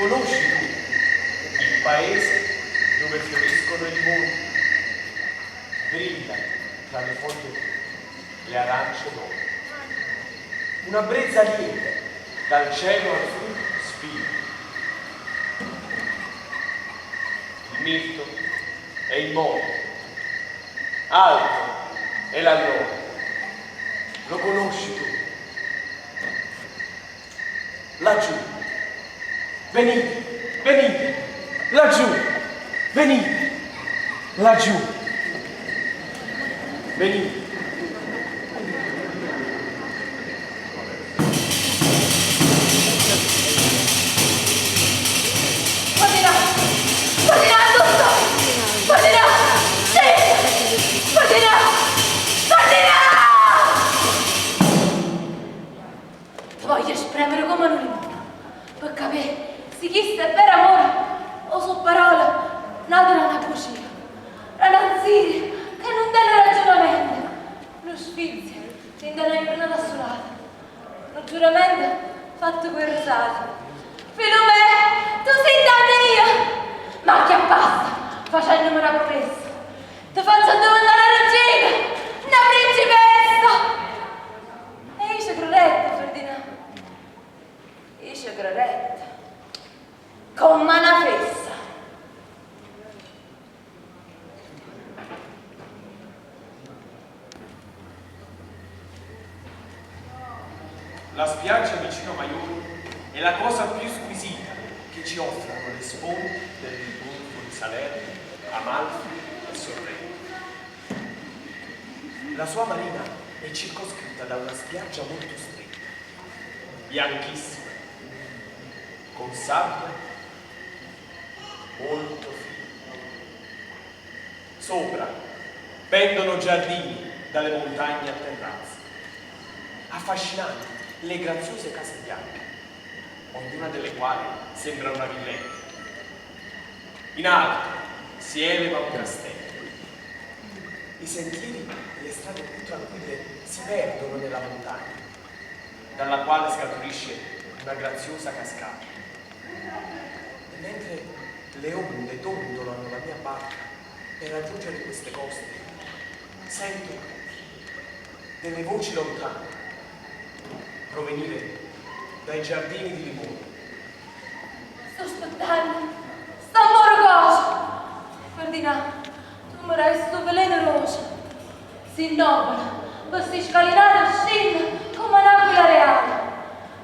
Conosci tu il paese dove fioriscono i limoni? Brillano tra le foglie le arance d'oro. Una brezza lieve dal cielo azzurro spira. Il mirto è immobile, alto è l'alloro. Lo conosci tu? Laggiù. Venite, venite, laggiù, venite, laggiù. Venite. Ferdinà! Ferdinà, addò sta? Ferdinà! Scesa! Ferdinà! Ferdinà! Te voglio spremere come nu limone, pe capì si chisto è vero amore o so' parole nate da na bugia, da na nziria che nun tene ragionamento, nu sfizio dint' a na jurnata assulata, nu giuramento fatto cu 'e risate. Filumè, tu si' 'a mia! M'acchiappaste facennome na prumessa, te faccio addeventà na regina, na principessa! E io ce credette, Ferdinà, io ce credette, comm'a na fessa. La spiaggia vicino a Maiori è la cosa più squisita che ci offrano le sponde del Golfo di Salerno, Amalfi e Sorrento. La sua marina è circoscritta da una spiaggia molto stretta, bianchissima, con sabbia molto fine. Sopra pendono giardini dalle montagne a terrazze. Affascinanti le graziose case bianche, ognuna delle quali sembra una villetta. In alto si eleva un castello. I sentieri e le strade più tranquille si perdono nella montagna, dalla quale scaturisce una graziosa cascata. E mentre le onde dondolano la mia barca per raggiungere queste coste, sento delle voci lontane provenire dai giardini di limoni. Sto aspettanno, st'ammore coce. Ferdinà, tu me dai sto veleno roce. Si nobile, per sti scalinate scinne come un'aquila reale.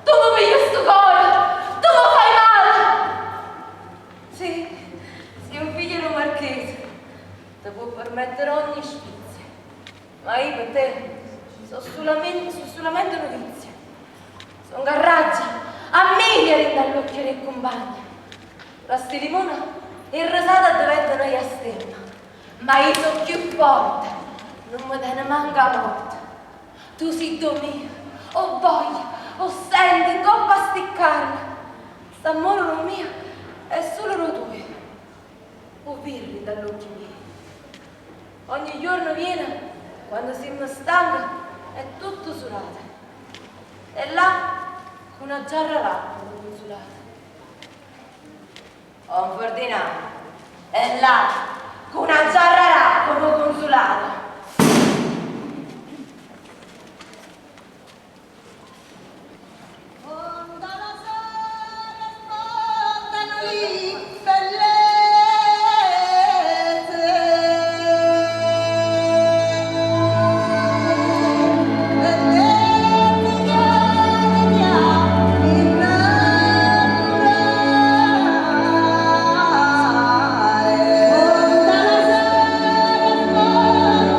Tu mi pigli sto core, tu mi fai male. Sì, sei un figlio di un marchese, ti può permettere ogni sfizio. Ma io per te sono solamente, so solamente novizia. Sono garraggia, a miglia dall'occhio dei compagni. La sti limone e rosata diventano jastemma. Ma io sono più forte, non mi tiene manca a morte. Tu sei do mio, o voglio, o senti, in coppa a sti carne. St'amore non mio è solo lo tuo. O virli dall'occhio miei. Ogni giorno viene, quando siamo stanchi, è tutto surato. E là, con una giarra d'acqua mi consolate. Oh, Ferdinando, e là, con una giarra d'acqua mi consolate. Sponta la sole, spontano li bellezze. Bellezze che vediamo in naturale. Sponta la sole,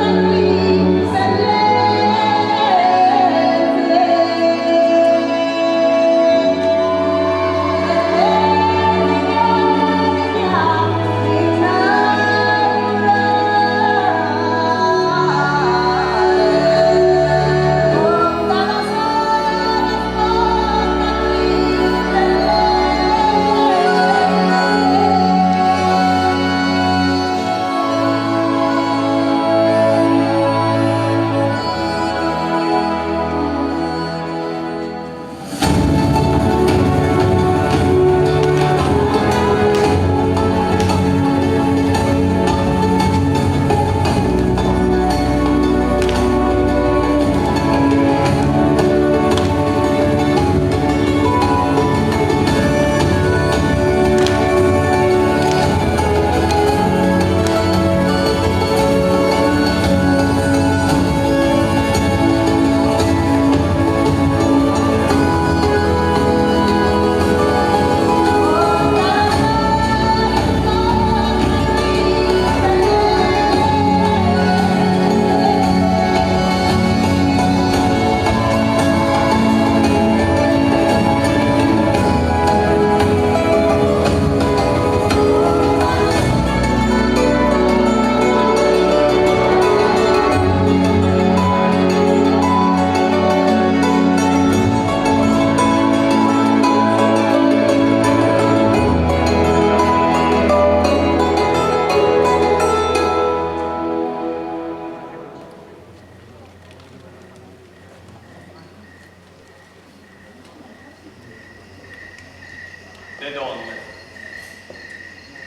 Le donne,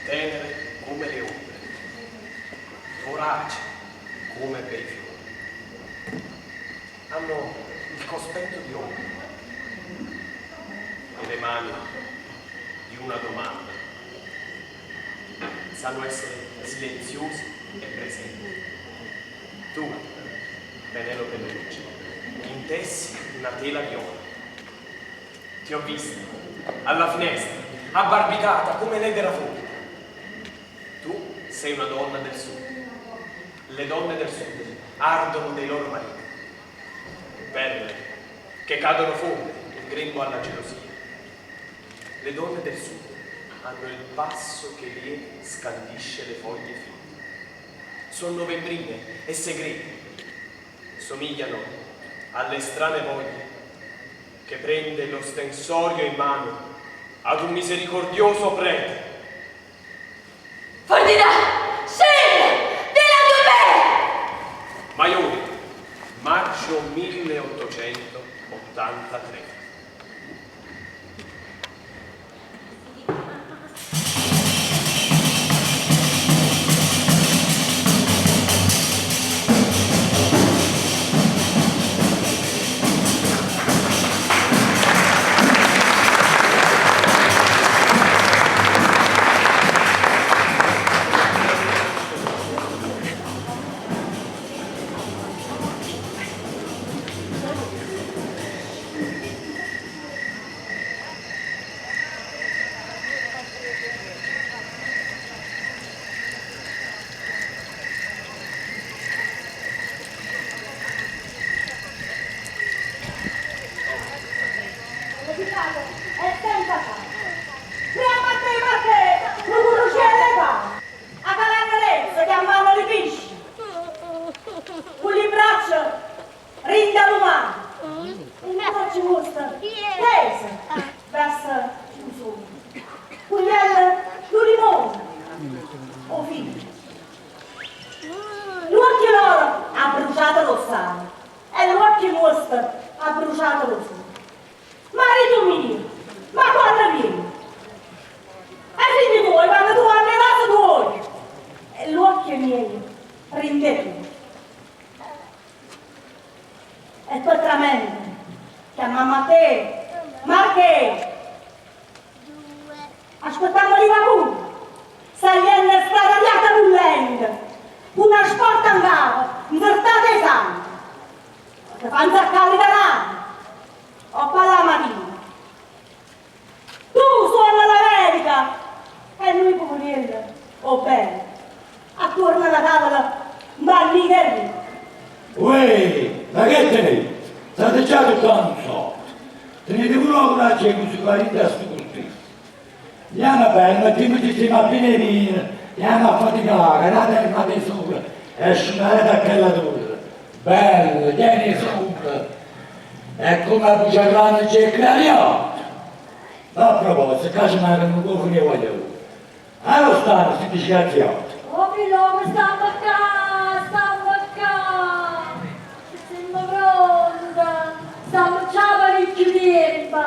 tenere come le ombre, voraci come bei fiori, hanno il cospetto di oro e le mani di una domanda. Sanno essere silenziosi e presenti. Tu, Penelope Dolce, intessi una tela viola. Ti ho vista alla finestra, abbarbicata come l'edera folta. Tu sei una donna del sud. Le donne del sud ardono dei loro mariti. Perle che cadono fonde in grembo alla gelosia. Le donne del sud hanno il passo che lieve scandisce le foglie finte. Sono novembrine e segrete. Somigliano alle strane voglie che prende l'ostensorio in mano ad un misericordioso prete. Ferdinand, scendi! Vieni a me! Maiori, maggio 1883. È senza fare. Prima te, ma te, non conoscete fa. A calangarezza chiamavano i pesci. Con le braccia rinda l'umano. Una faccia mostra, tesa, verso il sole. Con gli lo limone, o figlio. L'occhio loro ha bruciato lo sale e l'occhio nostro ha bruciato lo sole. Marito mio, ma quando vieni? E figli tuoi, quando tu hanno casa tuoi. E l'occhio mio rinde tu. E tu tremendo, chiamammo a te, ma che? Aspettiamo di vapore, saliendo strada di bollente, una sporta in capo, insertata e sangue, che fa insaccare i canali, o qua la mattina. Tu suona l'America e lui poverello, oh bene, attorno alla tavola, ma lì. Uè, ma che tenete? State già toccando un so. Tenete pure la coraggio di così da sto così. Andiamo bene, ma ti metti a finire, andiamo a faticare, guardate il mare sopra, e scendere da quella torre. Bello, tieni sopra. È come la buccia grande c'è il craniotto. Ma a proposito, caso mai che non può finire voglio. Allo stanno, si disgraziati. Oh, figlio, stiamo qua, stiamo qua. Siamo pronta. Stiamo già parecchio tempo. A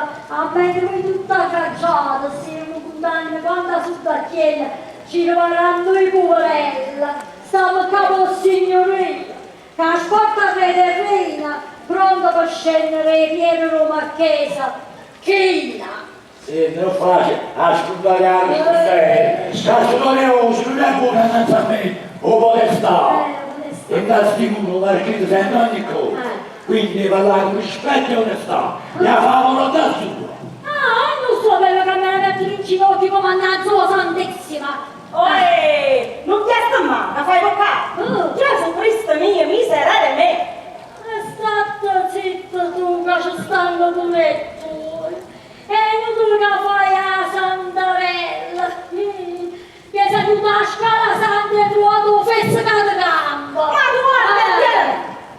mettermi tutta cacciata, stiamo contando quanta suddacchiella ci rimarranno i poverella. Stiamo qua con signorina, che la sporta federina, pronta per scendere i piedi Roma a chiesa. China. Sì, non è facile, a scontare, Cazzo non è uso, non è buono senza me, o podestà. E da sicuro marchese sente ogni cosa. Quindi parlare con rispetto e onestà. La fa volontà sua. Ah, non sapevo che me la metti in ginocchio come una sua santissima. Oe, non ti mai, la fai toccare. Gesù Cristo mio, miserere me. E state zitta tu che ci stanno pure tu. E non tu che fai la santarella. Che sei tutta la scala santa e trovato fesso che ti gamba. Ma guarda,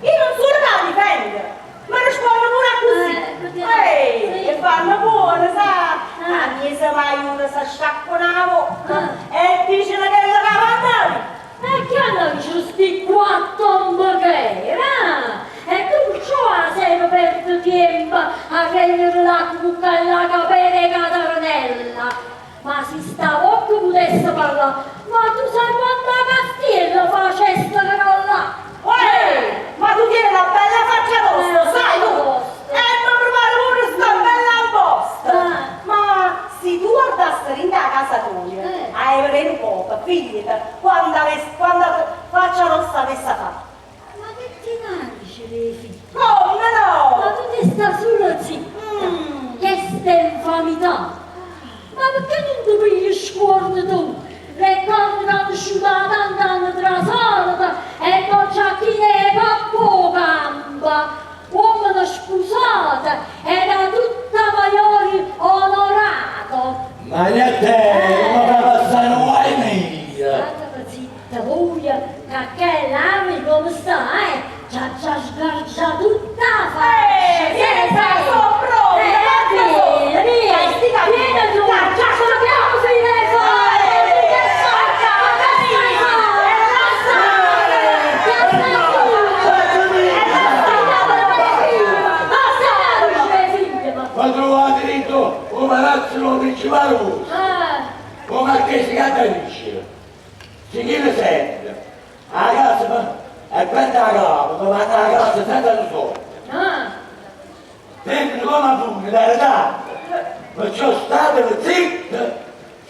io non sono da difendere, ma rispondo pure così. Ehi, e fanno buono, sa? A mia se mai uno si sciacqua una bocca e dice che la cavanda. E che hanno sti quattro hamburger, E tu c'ho la sera per tempo a prendere la cucca e la capere catarnella. Ma si sta vocca putesse parlà, ma tu sai quanta castielle facesse crollà? Uè, ma tu tieni una bella faccia tosta, sai tu? E mi preparo pure sta bella imposta. Ma se tu guardassi dentro la casa tua, hai vedere un po', figliata, quando, quando faccia rossa avesse fatto. Ma che ti nasce le figlie? Come no? Ma tu ti sta solo zitta. Questa è infamità. Ma perché non ti pigli scuorno tu? Le corna che hanno asciugato tanto tra solita e poi c'è chi ne fa gamba. Uomo sposato e da tutta maiori onorato. Ma te, non va passare guai mia! State zitta voi, che che l'ami come sta, eh? Già già sgargia tutta la faccia. Vieni, sì, sono pronta, vieni, vieni, vieni tu, già sappiamo fine fare, che faccia, che stai fare, che stai Ma trovate dentro un palazzo principale o marchese Catarici. Si chiede sempre, a casa e prende la capo, ma vanno a casa senza un soldo. Sempre come pure, da ritardo. Perciò state zitti,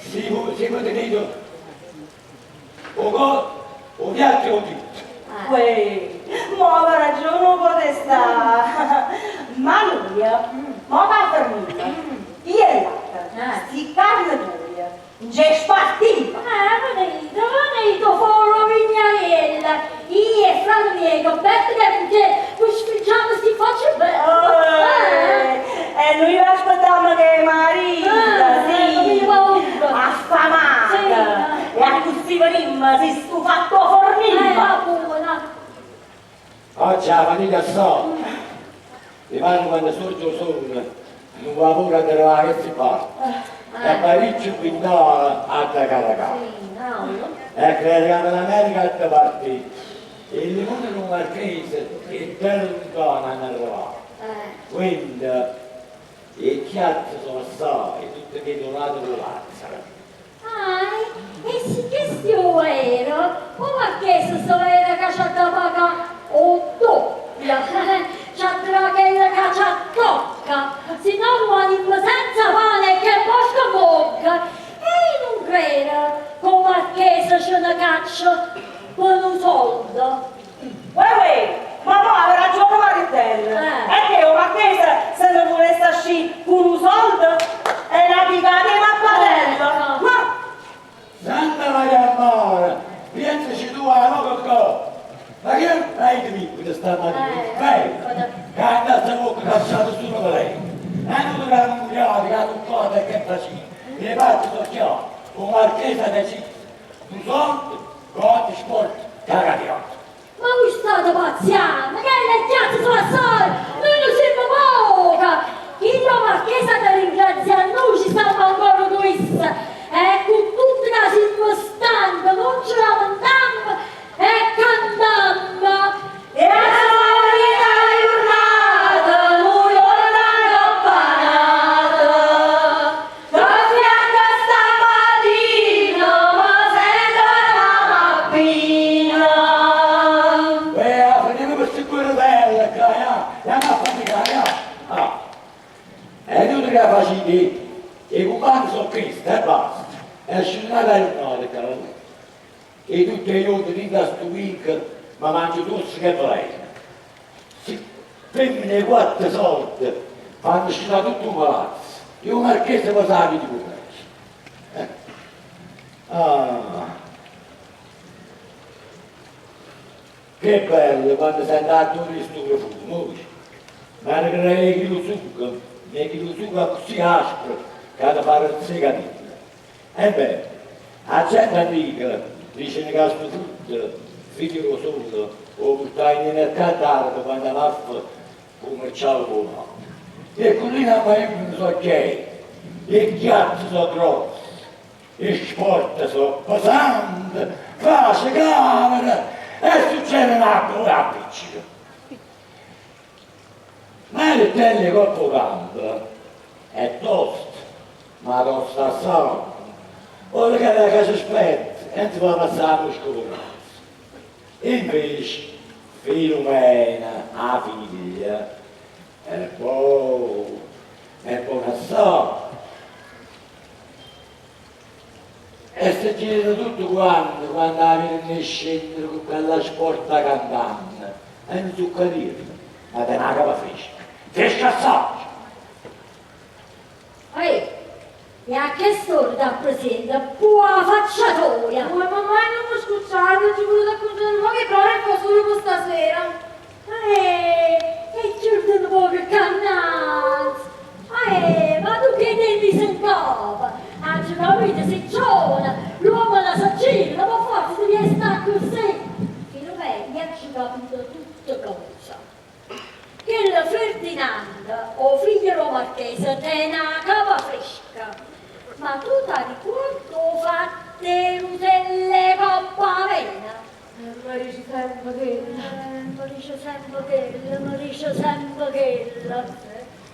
si può tenere o piatto o dritto. Uè, mo aveva ragione potestà. Ma lui, mo va a fermire. Io e l'altra, sti carne tua, non c'è spartita. Ah, venite, venite, foro vignarella. Io e frate mio, che bello che perché qui sfriggiamo sti facce belle. E noi aspettiamo che marita, sì, affamata. E a così venimmo, si stufato fornimmo. Buona. Oggi la fatica so. Rimane quando sorge il sole, non va pure a trovare che si porta. E Parigi qui no a caricare. E crediamo l'America a partire. Il limone non marchese e terra lontana hanno arrivato. Quindi i chiazzi sono assai, tutte che donate con l'Azzara. Ah, e se che era, o marchese se era che c'ha da pagare o doppia, c'ha tra quella che c'ha tocca, se no rimaniamo senza pane che bosco bocca. E non credo che il marchese ce ne caccia per un soldo. Uè, uè, ma no, aveva ragione Marittella. E che il marchese se ne volesse uscire con un soldo è una picata di mappatella. Ma... Santa Maria Amore, pensaci tu alla loca. Ma che fai di me questa stamattina? Beh, che andate a bocca cacciato su una lei. Hanno trovato un muriato che hanno un conto che faceva. Le parti sono chiare, un marchese ha deciso. Un soldo, conti, sport, cagatiotto. Ma voi state pazziando, che le chiazze sono assai, noi non siamo poca. Il marchese da ringraziare noi ci stiamo ancora questa. E con tutte le circostanze non ce lamentiamo e cantiamo. E la solita giornata, noi ora campanata. La fiacca stamattina, ma sento la mappina. Beh, finiamo per sicuro bella, andiamo a faticare. Ah. E tu che facevi? I compagni sono Cristo e basta. E scendere la giornata, caro. E tutti i giorni di questo week, ma mangio tutto che volete. Si femmine quattro soldi, fanno uscire tutto un palazzo. Io marchese passavi di pure. Ah. Che bello quando sei andato a questo profumo. Ma non crei che lo succo, né che lo succo così aspro, che da fare il segatino. E beh, la gente antica dice che questo frutto, figlio lo solo, lo portai nel mercato arabo quando l'affa commerciava con l'altro. E con lì la non so che, le chiazze sono grosse, le sport sono pesanti, face camera, e succede un'acqua appiccica. Ma le telle colpo campo è tosta, ma tosta assai. Ora che la casa aspetta e non si fa passare la mosca per naso. Invece Filumena, 'a figlia, è bona, è bona assai. E se girano tutte quante quando 'a vedono 'e scennere cu chella sporta cantanno. È nu zuccariello, ma tene 'a capa fresca, fresca assaje! Uè, e a chest'ora t'appresiente cu 'a faccia toja? Uè, mammà, e nun me scucciate, aggio voluto accuncià nu poco 'e prove e fà sulo pe stasera. Eh, e chiurte nu poco ccà nnanze. Eh, ma tu che t'hê miso 'ncapa? Aggio capito, si giovane, l'uommene s'aggirano, pe forza te vieste accussì. Filumè, io aggio capito tutte cosa. Chillo Ferdinando, 'o figlio d' 'o marchese, tene 'a capa fresca. Ma tu t'arricuorde 'o fatto 'e rutelle 'e copp' 'a vena? Me dice sempe chella. Me dice sempe chella, me dice sempe chella.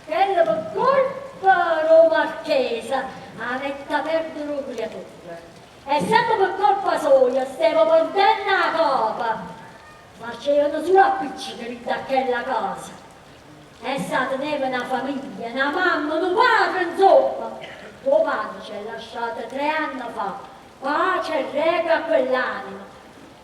Chella pe colpa d' 'o marchese avette 'a perdere 'o criaturo. E sempe pe colpa soja steva perdenno 'a capa. Facevano sulo appicceche dint' a chella casa. Essa teneva na famiglia, na mamma, nu padre, insomma. Tuo padre c'è lasciato tre anni fa. Pace e requie a quell'anima.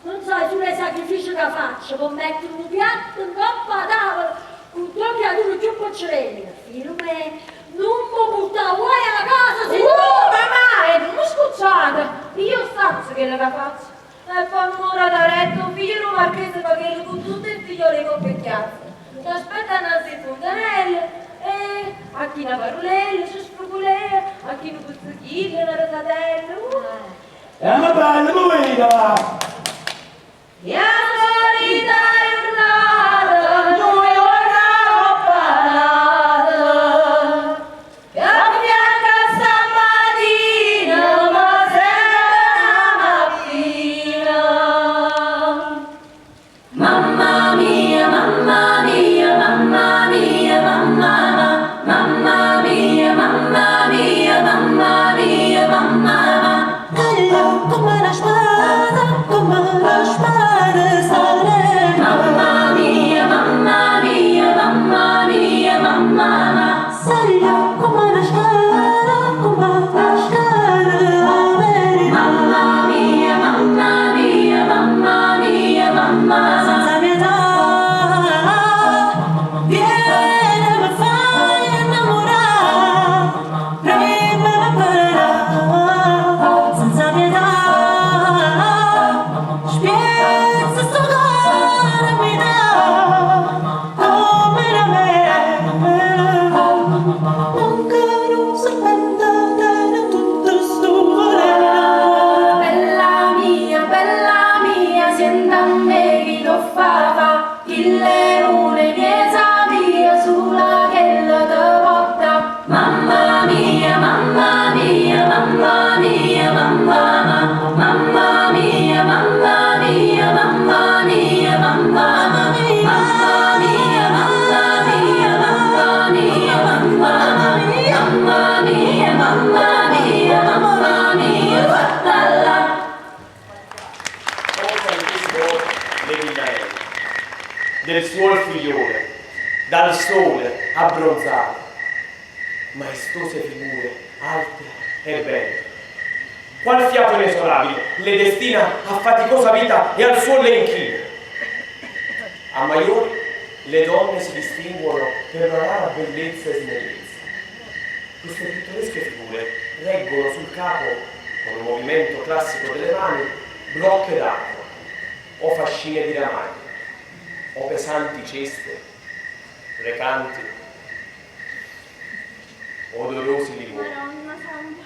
Nun sai sulo 'e sacrifici ca faccio pe mettere nu piatto 'ncopp' 'a tavola cu ddoje criature cchiù piccerelle. Filumè, nun me purtà guaje 'a casa si no. Uh, mammà, e nun me scucciate! Io 'o ssaccio chello ca faccio. E po' nun 'o date retta, 'o figlio d' 'o marchese fa chello cu tutt' 'e ffigliole 'e copp' 'e chiazze. T'aspetta annanze 'e funtanelle e a chi na parulella ce sfruculea, a chi nu pizzichillo, na resatella. Uh! E ma bella, muovete va! E 'a solita jurnata, nu juorno acopp' a n'ato, che affianco a stammatina me sento na mappina. Mamma mia, mamma mia, mamma mia, mamma ma, mamma mia, mamma mia, mamma mia, mamma ma. Taglia come una spada, come una spada sale. Mamma mia, mamma mia, mamma mia, mamma ma. Taglia come una spada, come una spada la verità. Mamma mia, mamma mia, mamma mia, mamma ma. Senza pietà, vieni mi fai innamorare, prima mi parla, senza pietà, spiezza sto cuore a metà, come una mela, un caro serpente tiene tutto sto veleno. Bella mia, bella mia, siente a me chi t' 'o fa fa, Chillo è uno 'e miez' 'a via, sulo chella te po' dà. Mamma mia, mamma mia, mamma mia, mamma ma, mamma mia, mamma mia, mamma mia, mamma ma, mamma mia, mamma mia, mamma mia, mamma ma, mamma mia, mamma mia, mamma mia, guarda là. Porta in questo le villanelle del suo figliole, dal sole abbronzate, maestose figure, alte e belle. Qual fiato inesorabile le destina a faticosa vita e al suo le inchina. A Maiori le donne si distinguono per una rara bellezza e snellezza. Queste pittoresche figure reggono sul capo, con un movimento classico delle mani, brocche d'acqua o fascine di ramaglie o pesanti ceste recanti odorosi limoni. Maronna santa,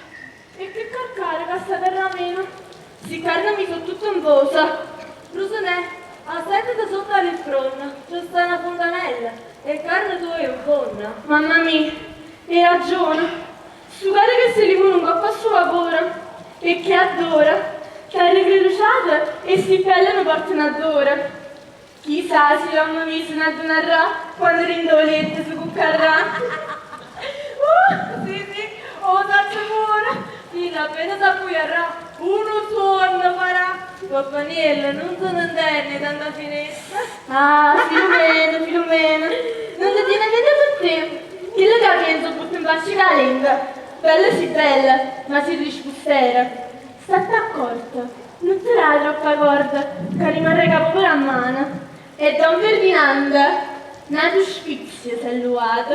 e che calcare che sta terra meno? Si carne mi sono tutto invosa. Rusinè, a sette sotto all'infronna, c'è sta una fontanella e carne tua è in fonna. Mamma mia, hai ragione. Sugare che si limone un coppa su vapore e che addora, che arricreduciate e si pellano portano addora. Chissà se l'uomo mi se ne addonerà quando rindoletto si cuccarrà. Sì, sì, oh, faccio pure. Chillo appena s'appuiarrà, unu suonno farà. Peppeniello nun se ne 'ntenne 'e tanta finezza. Ah, Filumena, Filumena, nun te tiene niente pe te. Chillo ca pienze 'o butte 'nfaccia c'a lengua. Bella si bella, ma si rispustera. Statte accorta, nun te dà troppa corda, ca rimarrà c'a povera a mano. E don Ferdinando n'atu sfizio s'è luato.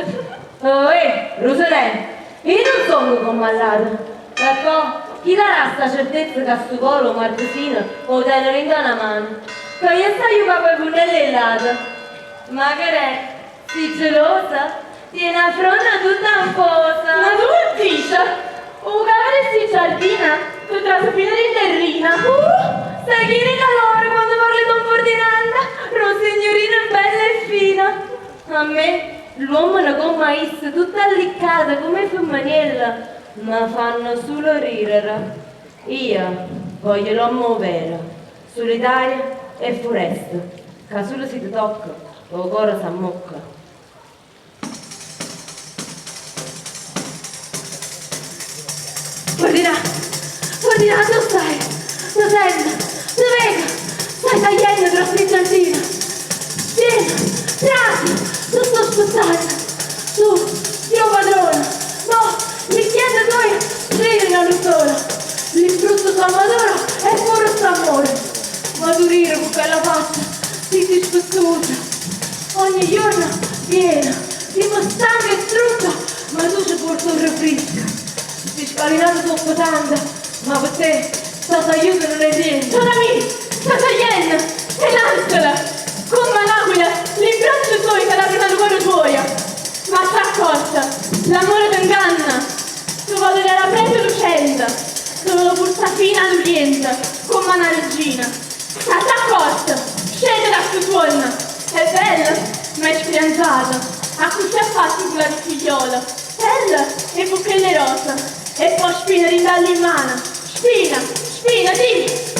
Ohé, Rusulè, io nun songo comm' a ll'ate. E po', chi te dà sta certezza ca stu core 'o marchesino 'o tene dint' a na mano? Ca jesse a jucà cu 'e vunnelle 'e ll'ate. Ma cher'è? Si gelosa? Tiene 'a fronna tutta 'nfosa. Ma tu che dice? O cavero 'e sti giardine te trase fino dint' 'e rine. Uh! Stai chino 'e calore quando parle 'e don Ferdinando, d' 'o signurino bello e fino. A me, ll'uommene comm' a isso, tutte alliccate comme 'e femmenielle, me fanno sulo rirere. Io voglio l'ommo overo, sulitario e furesto, ca sulo si te tocca, 'o core s'ammocca. Ferdinà, Ferdinà, addò stai? Te sento, te veco, stai saglienno tra sti giardine. Vieni, trasi, te sto aspettanno. Tu si' 'o padrone, mo li chiante tuoje rireno a lu sole, li frutte so' ammature e pure st'ammore. Ma tu rire cu chella faccia, si' dispettosa. Ogni juorno viene, simmo stanche e strutte, ma tu ce puorte 'o refrisco. Sti scalinate so' pesante, ma pe te sta sagliuta nun è niente. Sora mia, sta saglienno, è n'angelo, comm'a n'aquila, li braccia soje s'araprono a lu core tuojo. Ma sta accorta, l'ammore te 'nganna, te vo vedè la preta lucente, te vo purtà fino a lu viento, comm'a na regina. Statte accorta, sceta da stu suonno, è bella, ma è scrianzata, accussì ha fatto cu l'ati ffigliole, pelle e vucchelle 'e rosa, e po' spina dint' 'a li mmane, spina, spina, sì!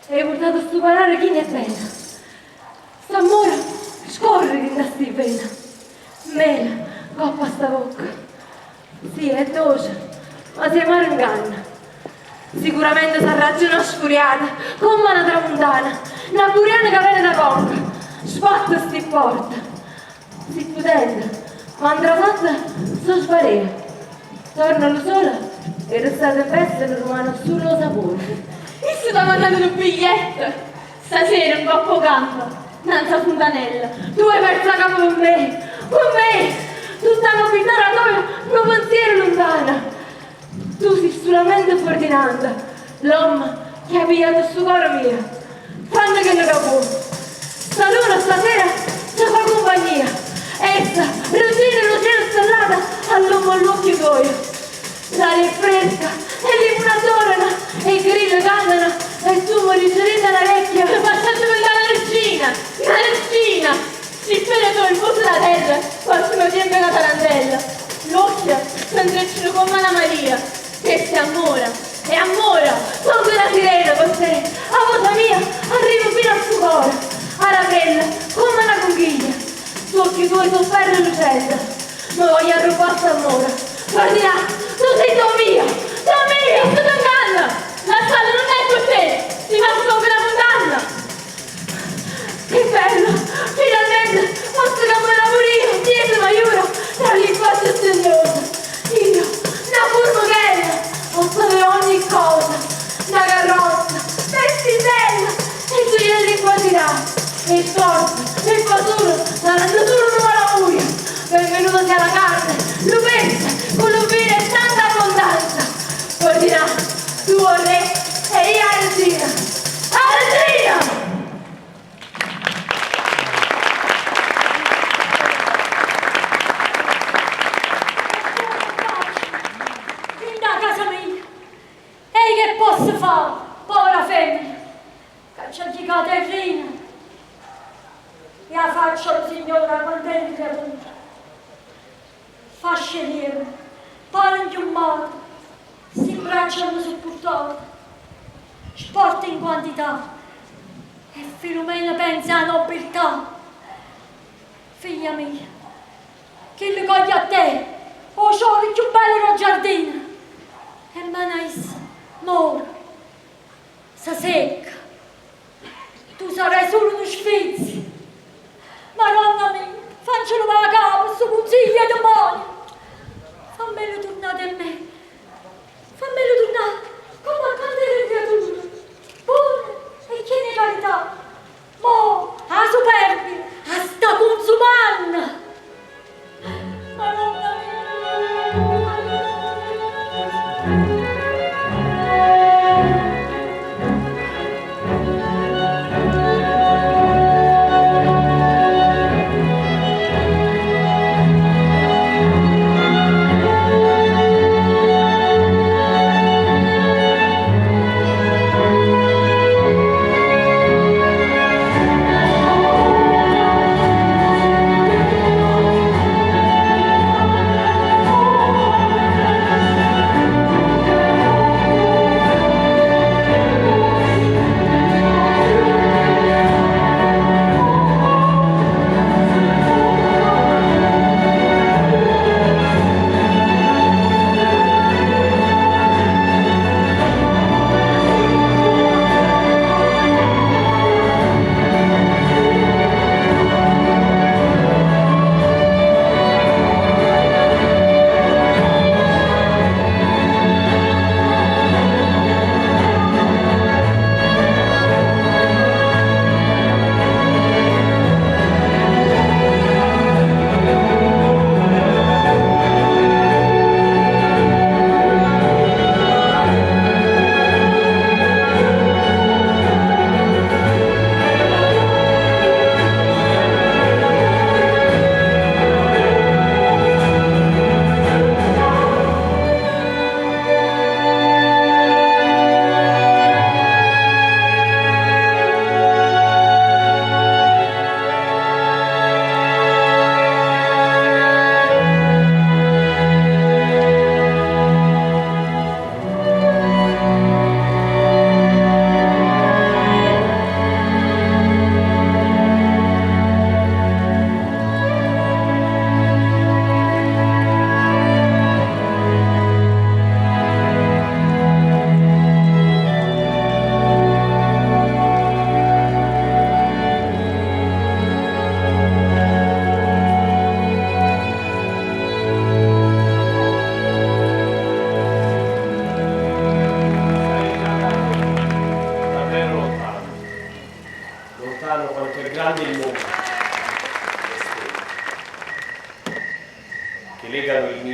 Hê purtato stu panaro chino 'e pena. St'ammore scorre dint' a sti vene. Mela 'ncopp' a sta vocca. Sì, è doce, ma si amaro 'nganna. Sicuramente sarraggio na sfuriata, comm' a na tramuntana, na buriana ca vene da Conca. Sbatte sti pporte. Si putente, ma 'ntrasatta se sbarea. Torna lu sole e de sta tempesta ne rumane sulo 'o sapore. Isso t'ha mandato nu biglietto stasera 'ncopp' 'o campo, 'nnanz' 'a funtanella. Tu hê perzo 'a capa pe me, pe me! Tutta 'a nobiltà d' 'a toja nu pensiero luntano. Tu si sulamente Ferdinando, l'ommo che ha pigliato stu core mio. Fanne chello ca vuò. Sta luna stasera ce fa cumpagnia. Essa, regina d' 'o cielo stellata, allumma ll'uocchie tuoje. L'aria è fresca, 'e limune addorano, 'e grille cantano e tu me dice dint' 'a na recchia. Te faccio addeventà na regina, na regina! Sti ppene toje 'nfose d' 'a terra portano tiempo 'e na tarantella. Ll'uocchie se 'ntrecceno comm'a na Maria. Chesto è ammore, è ammore! Songo na sirena pe te, 'a voce mia arriva fino a stu core, araprella comm'a na cunchiglia, st'uocchie tuoje so' perle lucente, me voglio arrubbà st'ammore, Ferdinà, tu si' d' 'o mio, d' 'o mio! Isso te 'nganna! La sala nun è pe te! Si no songo na cundanna! Che bello! Finalmente posso cammenà pure io, dietro Maiura, tra li facce stennose. Io, na furmichella, posso avere ogni cosa, na carrozza, vesti bella e gioielli in quantità. E scorze, e fasule, saranno solo nu malaugurio. Benvenuta sia la carne, lu pesce, con lu vino e tanta abbondanza. Ferdinà, tu 'o rre e io 'a regina. 'A regina! Dint' 'a casa mia. E i' che posso fa', povera femmena, ca ce ghicato 'e rine e 'a faccia d' 'o Signore 'a quant'è criatura. Fasce 'e nierve, pare 'nchiummato, sti braccia hanno suppurtato, sporte in quantità e Filumena penza 'a nobiltà. Figlia mia, chillo coglie a te, 'o ciore cchiù bello d' 'o giardino.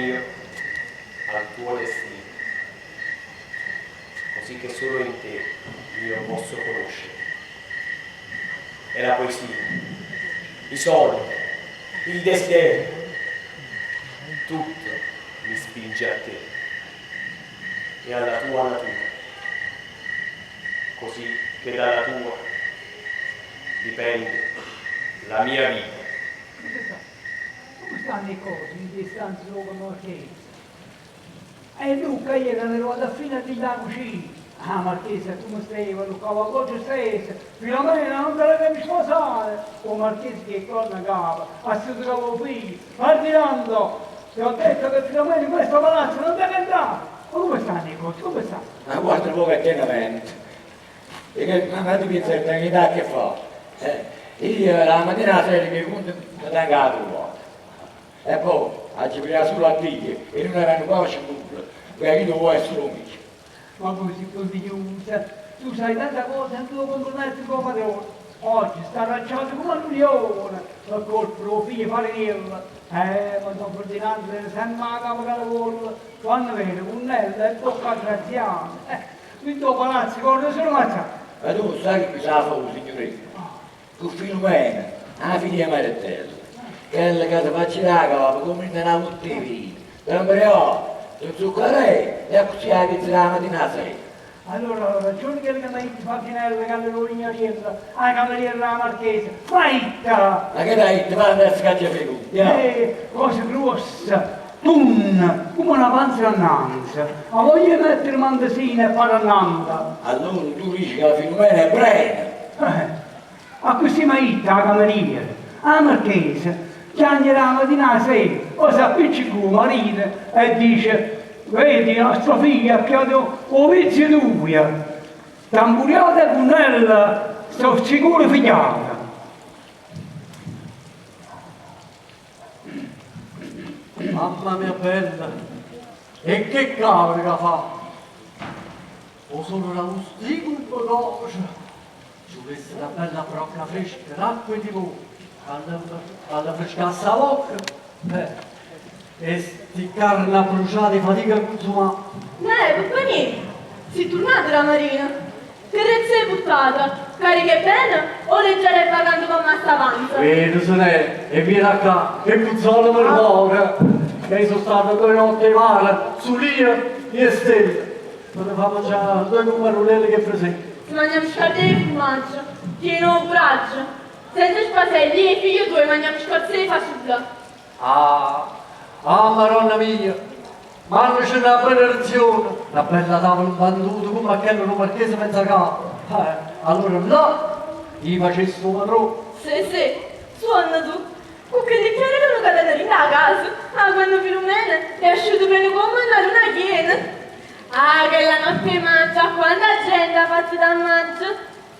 mio al tuo destino, così che solo in te io posso conoscere. E la poesia, i sogni, il desiderio, tutto mi spinge a te e alla tua natura, così che dalla tua dipende la mia vita. Come stanno le cose in distanza con Marchese? E Luca ieri era arrivato fino a di la cucina. Ah, Marchese, come stava? Luca, ma stessa. Filomena non te la devi sposare. O Marchese che corna capa, ha studiato figlio. Ferdinando, ti ho detto che Filomena in questo palazzo non deve entrare. Ma come stanno le cose? Come stanno? Ma guarda un po' che tiene mente. E che ma ti pensi che età che fa? Io la mattina alla sera mi conto mi tengo la tua. E poi a ci prima solo a dire e non erano quasi nulla. Perché io devo essere un amico. Ma così condigliusa, tu sai tanta cosa e tu controllare il tuo padrone. Oggi sta arracciato come un leone, per colpo lo figlio Farinella. Ma Don Ferdinando tiene sempre la capo che lavora, quando vede Cunnella e tocca a Graziano. Quindi il palazzo corre solo mazzato. Ma tu sai che mi sa fare, signorino? Con Filomena, la figlia Marettella, quella che ti faccia la capo come una bottiglia, ti ti zuccherei e così la pizza la mattina sera. Allora la ragione che mi metti Farinella, che le signoriella, la cameriera la marchesa, ma itta! Ma che dai, ti fanno adesso che ci Cosa grossa, tunna, come una panza innanzi. Ma voglio mettere mantasina e fare annanda. Allora tu dici che la Filomena è brena. A così mi itta la cameriera, la marchesa, chiama la mattina alla sera, poi si appiccica il marito e dice: vedi, nostro figlio ha chiamato o vizio tuo, tamburiata e cunnella, sto sicuro figliata. Mamma mia bella, e che cavolo che fa? O sono una ustico un po' cosa. Ci volesse una bella brocca fresca, l'acqua di voi, alla frescasse la bocca. E sti carne bruciata di fatica a consumare. Papà mio, sei tornato la marina. Che rezza hai buttata? Carica bene o leggera e vagando con massa avanza? Vedo se ne e vieni a qua, che puzzolo per cuore. Che sono stato due notti in mare, su lì e stelle. Non ne fa mangiare due numerolelle che presenti. Si mangiamo sciarde e formaggio, pieno coraggio. Senza spaselli e figlio tuoi mangiamo scorze e fasulla. Ah, maronna mia, ma c'è una benedizione, una bella tavola banduta come a quello non marchese mezza capo. Allora là, gli facessi un padrone. Sì, sì, suona tu. Con che dichiara che non cade in casa. Ah, quando Filomena è asciutto bene come una luna piena. Ah, che la notte mangia, quanta gente ha fatto da maggio.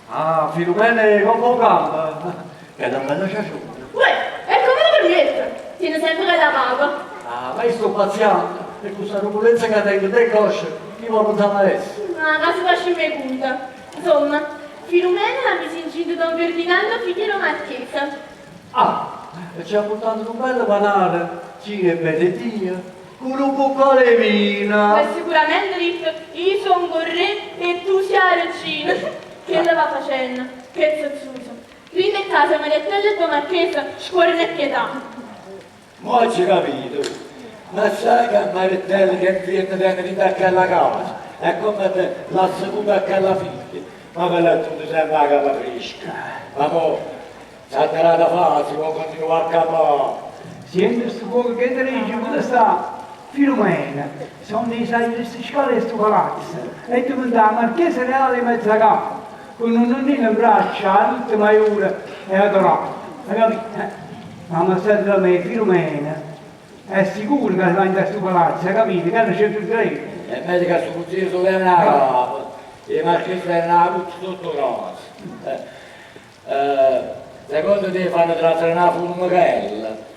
Ah, Filomena è come un campo, che è una bella ciaciona. Uè, e come lo permette? Tiene sempre la capa. Ah, ma io sto pazziando, e questa turbolenza che tengo te cosce, chi vuole pensare adesso? Ma casa faccio me conta. Insomma, Filomena l'ha messa incinta Don Ferdinando figlio della marchesa. Ah, e ci ha portato un bello panare, ci è bene Dio, con un boccale vino. Ma sicuramente detto, io sono il re e tu sei la regina. Che la va facendo? Che zozzuso. Quindi in casa Maria e tua marchesa scuore e pietà. Mo ci capito. Ma sai che Marittella che viene da quella casa è come te l'assicura a quella figlia. Ma per la tu sempre la capa fresca. Ma mo, se te la da fare, si può continuare a capare. Senti questo fuoco che te dice, come sta? Filomena, sono dei sagli di queste scale di questo palazzo e diventa la marchesa reale di mezza capo, con un nonnino in braccio, l'ultima ora e adorato. Hai capito? Ma senti me, Filomena, è sicuro che va in questo palazzo, hai capito? Che non c'è più credo. È meglio che su zio sulle una capo, e marchesa è una puzza sotto casa. Secondo te fanno trattare una fumachella?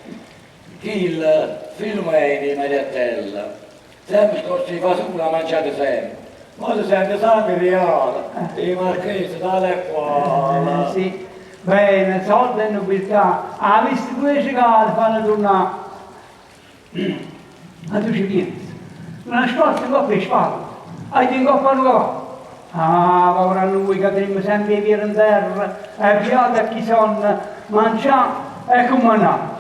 Il Filomena di Mariattella, sempre scorso di fasula mangiate sempre, ma si sente sangue reale, e marchese tale e quale. Sì, bene, soldi e nobiltà, ha visto due cicate fanno tornare. Ma tu ce pienze? Una sporta 'ncopp' 'e spalle, a jì 'ncopp' a nu cavallo. Ah, povero a nuje ca tenimmo sempe 'e piede 'nterra e viato a chi sonna mangià e cummannà.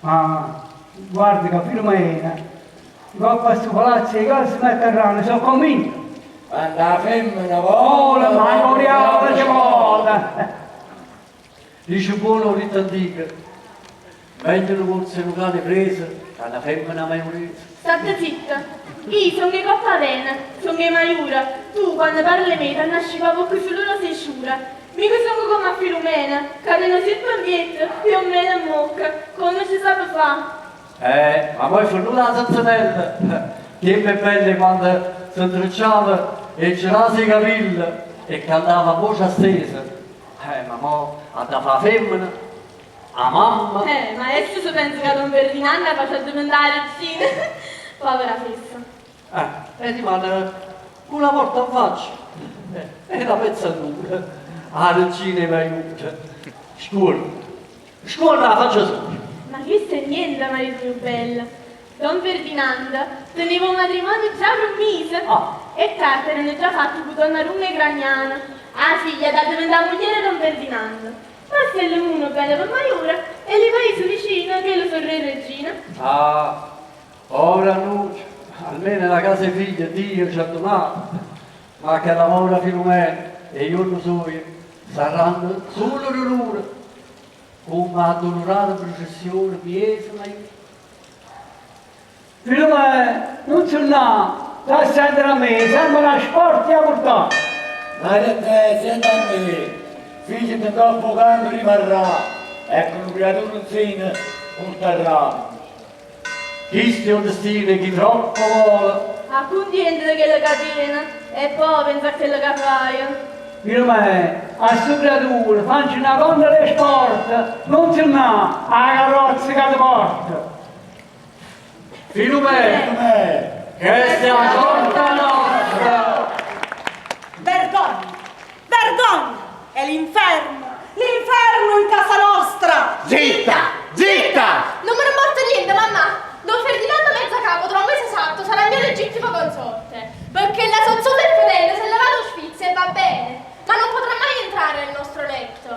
Ma guarda ca Filumena 'ncopp' a stu palazzo 'e case se metterranno, so' convinto. Quando 'a femmena vole, manco 'o diavolo ce vota. Dice buono 'o ditto antico, Meglio nu muorzo 'e nu cane preso ca na femmena maiuresa. Statte zitta! Io songo 'e copp' 'a vena, songo 'e Maiura, tu quanno parle 'e me t'hann' ascì p' 'a vocca sulo rose e sciure. Mica songo comme a Filumena, ca tene 'o sierpe 'mpietto e 'o mmele 'mmocca, comme ce sape fà. Eh, ma mo è fernuta 'a zezzenella! Tiempe belle quando se 'ntricciava 'e cerase 'e capille e cantava a voce stesa. Eh, ma mo ha da fà 'a femmena, 'a mamma. Eh, ma essa se pensa ca don Ferdinando 'a face addeventà 'a regina. Povera fessa. Eh, e rimane cu na porta 'nfaccia e na pezza annura. 'a regina 'e Maiura. Scuorno. Scuorno 'a faccia soja. Ma chesto è niente, marito mio bello. Don Ferdinando teneva 'o matrimonio già prummiso e 'e ccarte erano già fatte cu Donnarumma 'e Gragnano, 'a figlia da addeventà mugliera 'e don Ferdinando. Passa 'e limune bene pe Maiura e li paise vicine chelle so' re e regina. Ah, povera nuje, almeno na casa 'e figlie Dio ce ha donato, ma chella povera Filumena 'e juorne suoje sarranno sulo dulure, comme 'a addulurata prucessione miezo Maiura. Filumè, nun sunnà, sta a sentere a me, sempe na sporta 'e purtà. Maria te, siente a me, figlio 'ncopp' 'o campo rimarrà e cu nu criaturo 'nzino purtarrà. Chisto è 'o destino 'e chi troppo vole. Accuntientete 'e chello ca tiene e po' penza a chello ca faje. Filumè, a stu criaturo fance na gondola 'e sporta, nun sunnà 'a carrozza ca te porta. Filumè, chesta è 'a sorta nostra! Vergogna! Vergogna! È l'inferno! L'inferno in casa nostra! Zitta! Zitta! Nun me ne 'mporta niente, mammà! Don Ferdinando Mezzacapo tra un mese esatto sarà il mio legittimo consorte, perché la zozzosa e fedele s'è levata 'o sfizio e va bene, ma non potrà mai entrare nel nostro letto.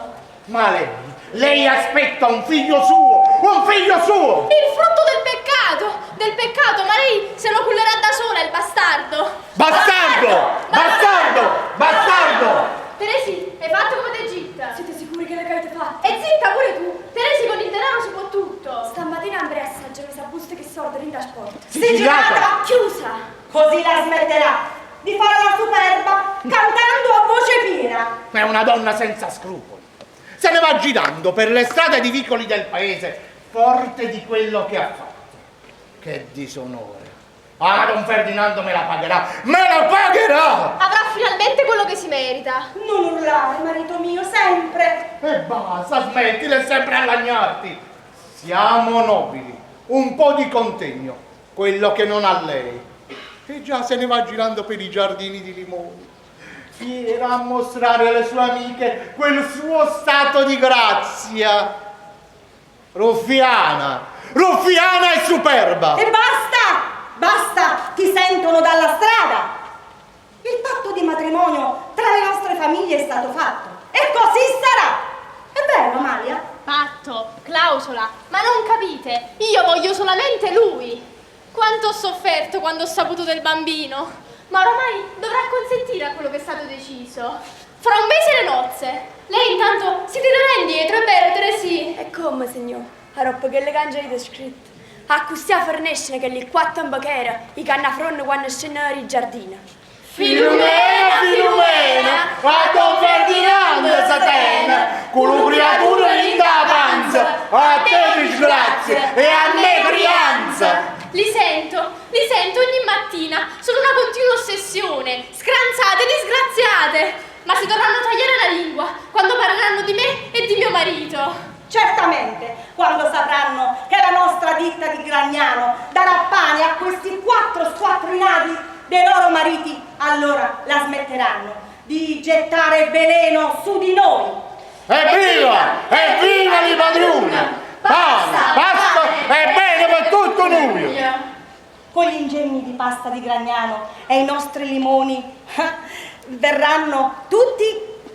Ma lei, lei aspetta un figlio suo, un figlio suo! Il frutto del peccato, del peccato, ma lei se lo cullerà da sola il bastardo! Bastardo! Bastardo! Bastardo! Teresì, hai fatto come t'è gitta? Siete sicuri che le avete fatto? E zitta pure tu! Teresì con il denaro si può tutto! Stammatina Andrea assaggia mi sa busta che sorda dint' 'a sporta. Sigillata! Chiusa! Così la smetterà di fare la superba cantando a voce piena. È una donna senza scrupoli. Se ne va girando per le strade ed i vicoli del paese, forte di quello che ha fatto. Che disonore. Ah, don Ferdinando me la pagherà! Me la pagherà! Avrà finalmente quello che si merita. Non urlare, marito mio, sempre. E basta, smettila, è sempre a lagnarti. Siamo nobili, un po' di contegno, quello che non ha lei. E già se ne va girando per i giardini di limoni, fiera a mostrare alle sue amiche quel suo stato di grazia. Ruffiana, ruffiana e superba! E basta! Basta! Ti sentono dalla strada! Il patto di matrimonio tra le nostre famiglie è stato fatto e così sarà! È vero, Amalia? Patto, clausola, ma non capite, io voglio solamente lui. Quanto ho sofferto quando ho saputo del bambino, ma oramai dovrà consentire a quello che è stato deciso. Fra un mese le nozze. Lei intanto si tirerà indietro, è vero, Teresì? E come, signor? A roba che le cangia avete scritto. A così forniscono che li quattro in bacchera, i cannafronne quando scendono in giardino. Filumena, Filumena, a Don Ferdinando se tene, con la creatura in da panza, a te disgrazia e a me crianza. Li sento, li sento ogni mattina, sono una continua ossessione, scranzate, disgraziate, ma si dovranno tagliare la lingua quando parleranno di me e di mio marito. Certamente, quando sapranno che la nostra ditta di Gragnano darà pane a questi quattro squattrinati dei loro mariti, allora la smetteranno di gettare veleno su di noi. Evviva! Evviva li padroni! Pane, pasta e bene per tutto noi! Con gli ingegni di pasta di Gragnano e i nostri limoni verranno tutti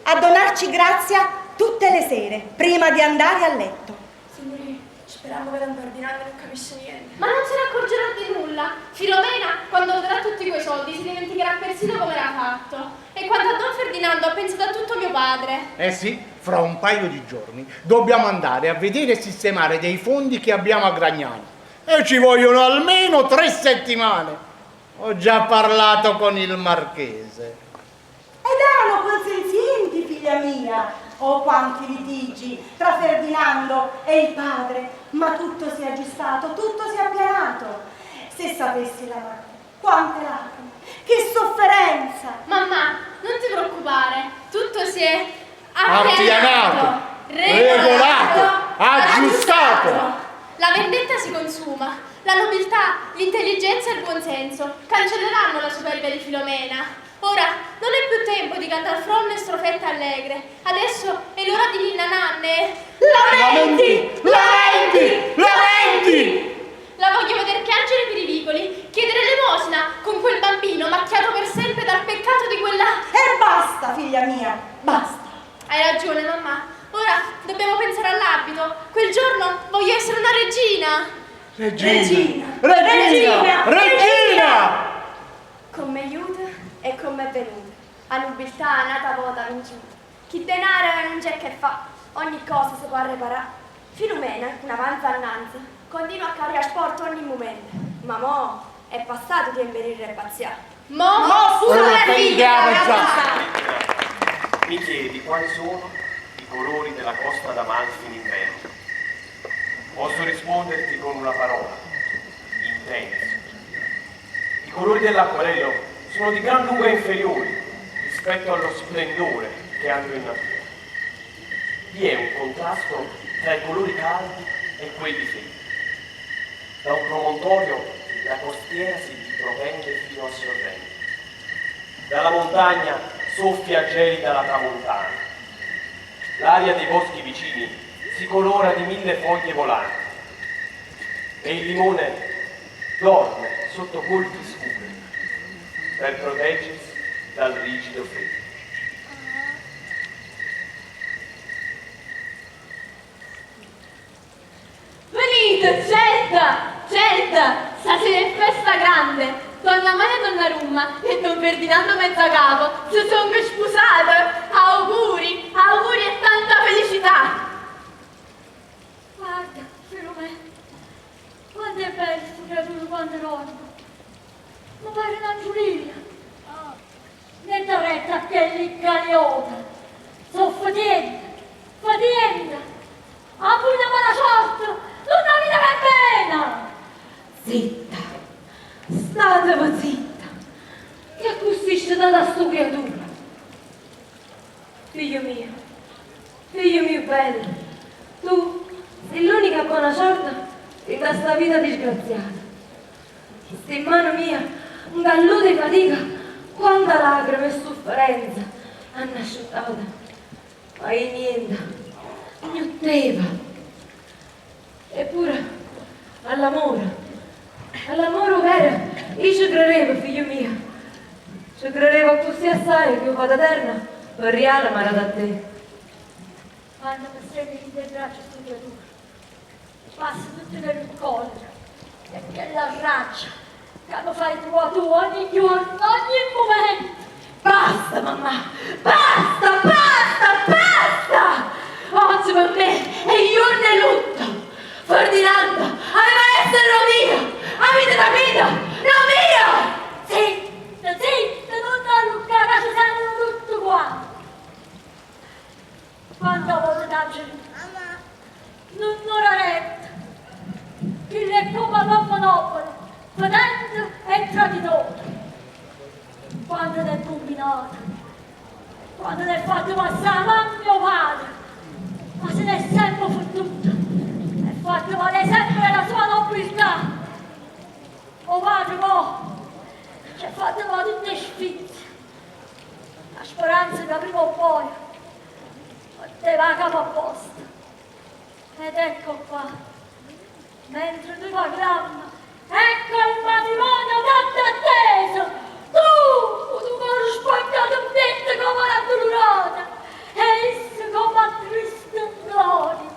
a donarci grazia tutte le sere, prima di andare a letto. Signorì, speriamo che Don Ferdinando non capisce niente. Ma non se ne accorgerà di nulla. Filomena, quando vedrà tutti quei soldi, si dimenticherà persino come era fatto. E quanto a Don Ferdinando, ha pensato a tutto mio padre. Eh sì, fra un paio di giorni dobbiamo andare a vedere e sistemare dei fondi che abbiamo a Gragnano. E ci vogliono almeno tre settimane. Ho già parlato con il marchese. Ed erano consenzienti, figlia mia. Oh, quanti litigi tra Ferdinando e il padre. Ma tutto si è aggiustato, tutto si è appianato. Se sapessi la madre, quante lacrime, che sofferenza! Mamma, non ti preoccupare, tutto si è Appianato, regolato, aggiustato. La vendetta si consuma, la nobiltà, l'intelligenza e il buonsenso cancelleranno la superbia di Filomena. Ora non è più tempo di cantar fronne e strofette allegre, adesso è l'ora di ninna nanne. Lamenti, lamenti, lamenti! La voglio veder piangere per i vicoli, chiedere elemosina con quel bambino macchiato per sempre dal peccato di quella... E basta, figlia mia, basta. Hai ragione, mamma. Ora dobbiamo pensare all'abito. Quel giorno voglio essere una regina. Regina, regina, regina! Come aiuta e come è venuta. A nobiltà nata volta vinciuta. Chi denaro non c'è che fa, ogni cosa si può riparare. Filomena, una panza annanza, continua a caricare sport ogni momento. Ma mo è passato di emberire e pazziare. Mo, Mo sulla Sulla figlia figlia ragazza. Mi chiedi quali sono i colori della costa d'Amalfi in inverno. Posso risponderti con una parola, intenso. I colori dell'acquarello sono di gran lunga inferiori rispetto allo splendore che hanno in natura. Vi è un contrasto tra i colori caldi e quelli freddi. Da un promontorio la costiera si propende fino a Sorrento. Dalla montagna soffia gelida la tramontana. L'aria dei boschi vicini si colora di mille foglie volanti e il limone dorme sotto colpi scuri per proteggersi dal rigido freddo. Venite, gente, gente, stasera è festa grande. Donna Maria Donnarumma e Don Ferdinando Mezzacapo si sono sposate. Auguri, auguri e tanta felicità. Guarda, Filomena, quanto è bello sto creatura quando dorme. Mi pare un'angiolina. Niente retta a che lì caliota. Sono fatiente, fatiente. A voi una mala sorte, non avete nemmeno. Zitta, statevi zitta, che acquisisce dalla sua creatura. Figlio mio, figlio mio bello, tu sei l'unica buona sorte in questa vita disgraziata. Sta in mano mia un gallo di fatica, quanta lacrime e sofferenza hanno asciuttato. Ma io niente, gnotteva. Eppure, all'amore, all'amore vero, io ci credevo, figlio mio. Ci credevo così assai che ho fatto eterna per reale ma era da te. Quando mi stringi in braccio sto creatura, passa tutte le collere e che la raccia che mi fai tua tu ogni giorno, ogni momento. Basta, mamma! Basta, basta, basta! Oggi per me è il giorno di lutto! Ferdinando aveva essere lo mio! Avete capito? Lo mio! Zitta, zitta, non alluccare, ci sentono tutto qua. Quando voglio tangere, non ora retta, chi è come l'uomo nobile, potente e traditore. Quando l'è combinato, quando l'è fatto passare a mio padre, ma se n'è sempre fottuta, e fatto valere sempre la sua nobiltà. O padre mo, ci ha fatto fare tutte le sfizie, la speranza che prima o poi metteva la capo a posto. Ed ecco qua, mentre noi parliamo, Ecco il matrimonio tanto atteso! Tu, cu nu core spaccato 'mpietto comme n'addulurata, e isso comme a Cristo 'n gloria.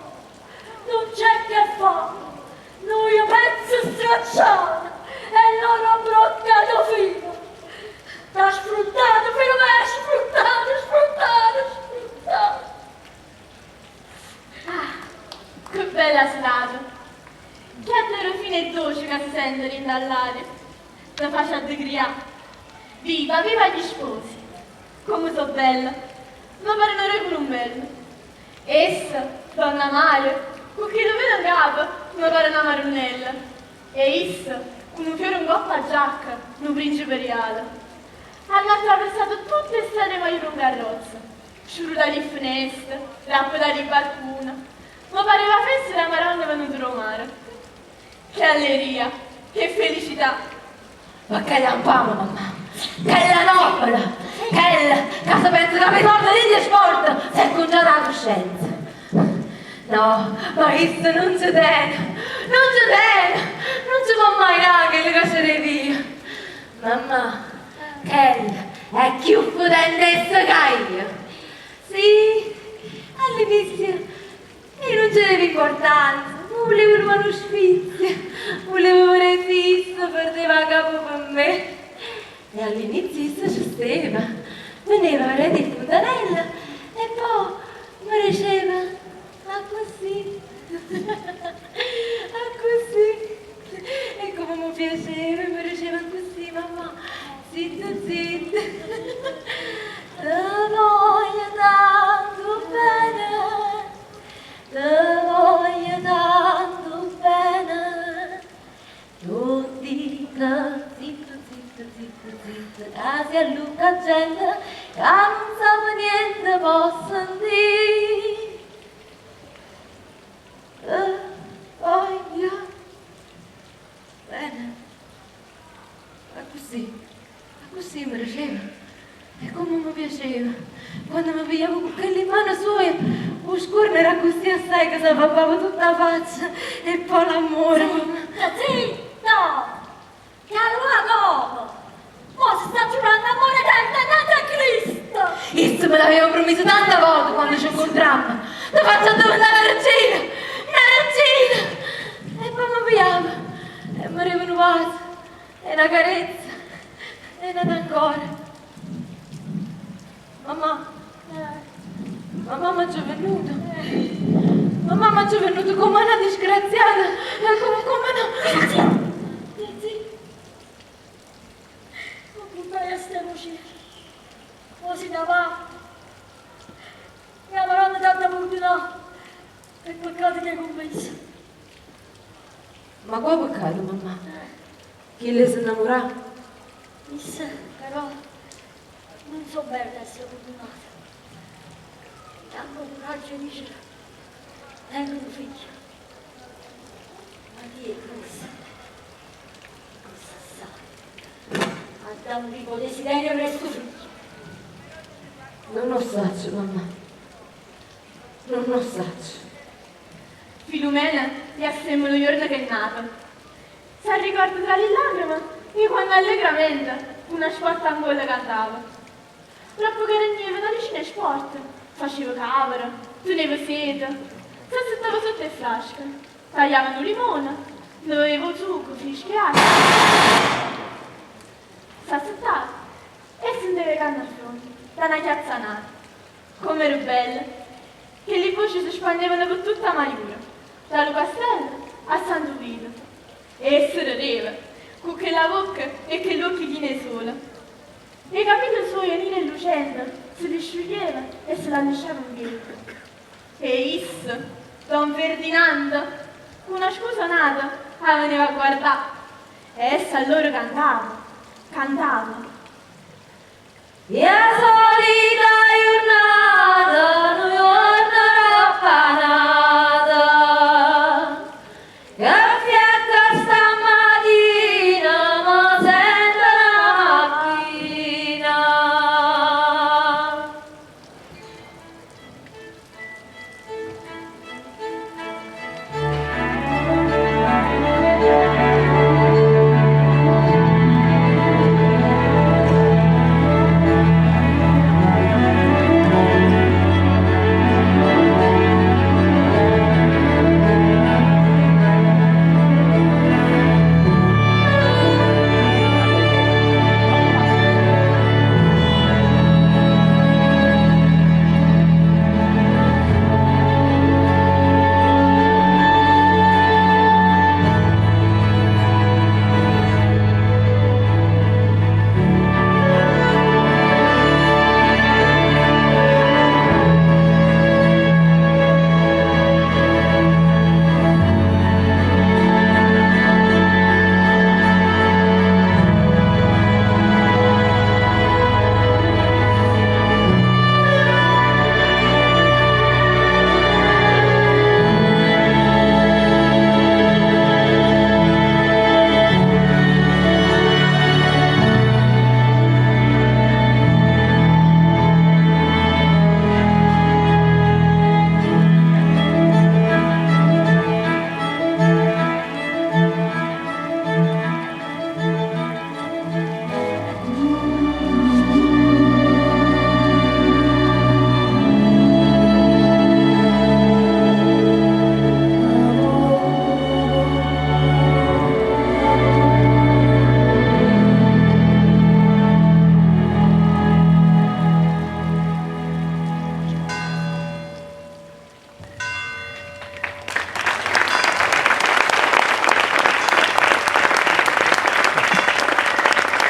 Nun c'è che fa', nuje pezze stracciate e loro broccato fino. T'ha sfruttato, Filumè, sfruttato, sfruttato, sfruttato. Ah, che bella serata! Che addore fino e doce ca se sente dint' all'aria! Te face addecrià! Viva, viva gli sposi! Comme so' belle! Me pareno doje culumbelle! Essa, donna Amalia, cu chillu velo 'ncapa, me pare na marunnella! E isso, cu nu fiore 'ncopp' 'a giacca, nu principe riale! Hanno attraversato tutt' 'e strade 'e Majure 'ncarrozza! Sciure da li ffeneste, rappe da li barcune. Me pareva 'a festa d' 'a Maronna venuta d' 'o mare. Che alleria, che felicità! Ma chella 'nfama, mammà, chella nobile, chella ca se pensa ca p' 'e solde dint' 'e sport s'è accunciata 'a cuscienza. No, ma isso nun ce tene, nun ce tene, nun ce po' mai dà chello ca ce devo io. Mammà, chella è cchiù putente essa ca io. Sì, all'inizio io nun ce devo importanza, ma vulevo luvà nu sfizio, vulevo vedè si isso perdeva 'a capa pe me. E all'inizio isso ce steva, veneva a vedè 'e funtanelle e po' me diceva accussì, accussì. E comme me piaceva, me diceva accussì, mammà, zitto zitto, te voglio tanto bene, te voglio tanto bene. T'o dico zitto zitto zitto zitto, ca si allucca 'a gente ca nun sape niente po' sentì. Te voglio bene. Accussì, accussì me diceva. E comme me piaceva, quanno me pigliava cu chelli mane soje, 'o scuorno era accussì assaje ca s'avvampava tutta 'a faccia e po' l'ammore. Zitta, zitta! Che allora come? Mo si sta giurando ammore eterno annanze a Cristo! Isso me l'aveva prumiso tanta vote quanno ce 'ncuntrammo, Te faccio addeventà na reggina! Na reggina! E po' me pigliava e me deva nu vaso e na carezza e n'ata ancora. Mammà, mammà m'aggio vennuto. Mammà m'aggio vennuto comme a na disgraziata, comme, comme a na. Zitti, 'O purtaje a ste voce, mo si ne va. E 'a Maronna t'adda purdunà p' 'e peccate che 'e cummesso. Ma qua peccato, mammà? Chillo 'e s'nnamurà? Isse, però, nun s' 'o merita essere purdunato. Manco 'o curaggio 'e dicere, Tengo nu figlio. Ma chi è questo? Questo assai. Adda murì p' 'o desiderio 'e verè stu figlio. Nun 'o ssaccio, mammà. Nun 'o ssaccio. Filumena jastemma lu juorno ch'è nata. S'arricorda tra li llagreme 'e quanno allegramente cu na sporta 'ncuollo cantava. Doppo che regneva na decina 'e sporte, faceva cavero, teneva sete, s'assettava sotto 'e frasche, tagliava nu limone, ne veveva 'o zuco frisco e acero. S'assettava e senteva 'e canta' fronte da na chiazza a n'ata. Comm'era bella! Chelli voce se spannevano pe tutta Majura, da lu castello a Santu Vito. E essa redeva, cu chella vocca e chell'uocchie chine 'e sole. E 'e capille suoje nire e lucente se li sciuglieva e se l'allisciava 'mpietto. E isso, don Ferdinando, cu na scusa o n'ata 'a veneva a guardà. E essa allora cantava, cantava. E 'a solita jurnata, nu juorno aropp' 'a n'ata, che fiacca stammatina me sento na macchina.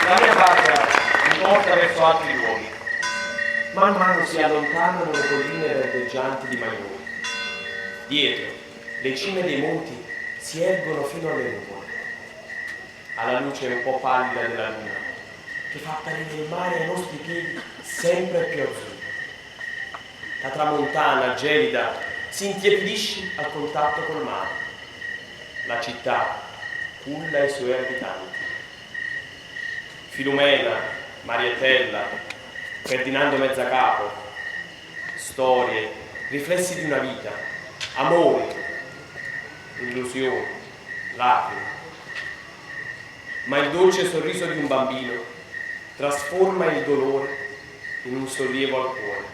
La mia barca mi porta verso altri luoghi. Man mano si allontanano le colline verdeggianti di Maiori. Dietro, le cime dei monti si ergono fino alle nuvole. Alla luce un po' pallida della luna, che fa apparire il mare ai nostri piedi sempre più azzurro. La tramontana gelida si intiepidisce al contatto col mare. La città culla i suoi abitanti. Filumena, Marietella, Ferdinando Mezzacapo, storie, riflessi di una vita, amori, illusioni, lacrime. Ma il dolce sorriso di un bambino trasforma il dolore in un sollievo al cuore.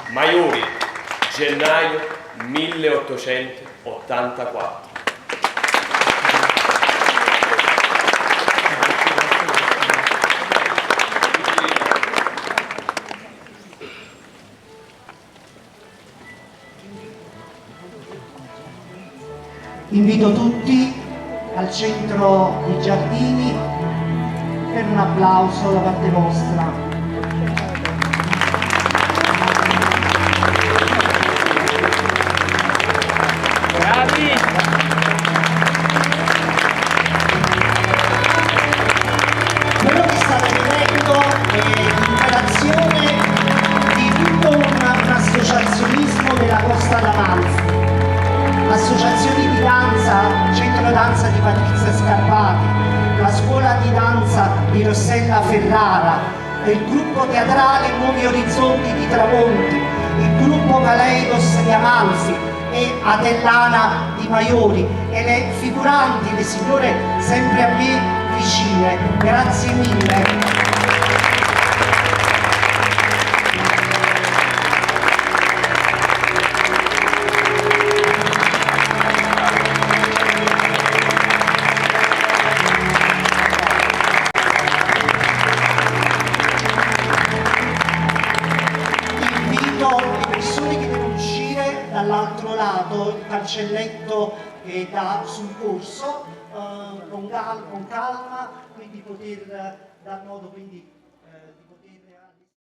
Maiori, gennaio 1884. Invito tutti al centro dei giardini per un applauso da parte vostra. Bravi! Quello che state vedendo è l'interazione di tutto un associazionismo della Costa d'Amalfi. Associazioni di danza, centro danza di Patrizia Scarpati, la scuola di danza di Rossella Ferrara, il gruppo teatrale Nuovi Orizzonti di Tramonti, il gruppo Kaleidos di Amalfi e Atellana di Maiori e le figuranti, le signore sempre a me vicine. Grazie mille. Invito le persone che devono uscire dall'altro lato, il cancelletto che dà sul corso, con calma, quindi poter dar modo quindi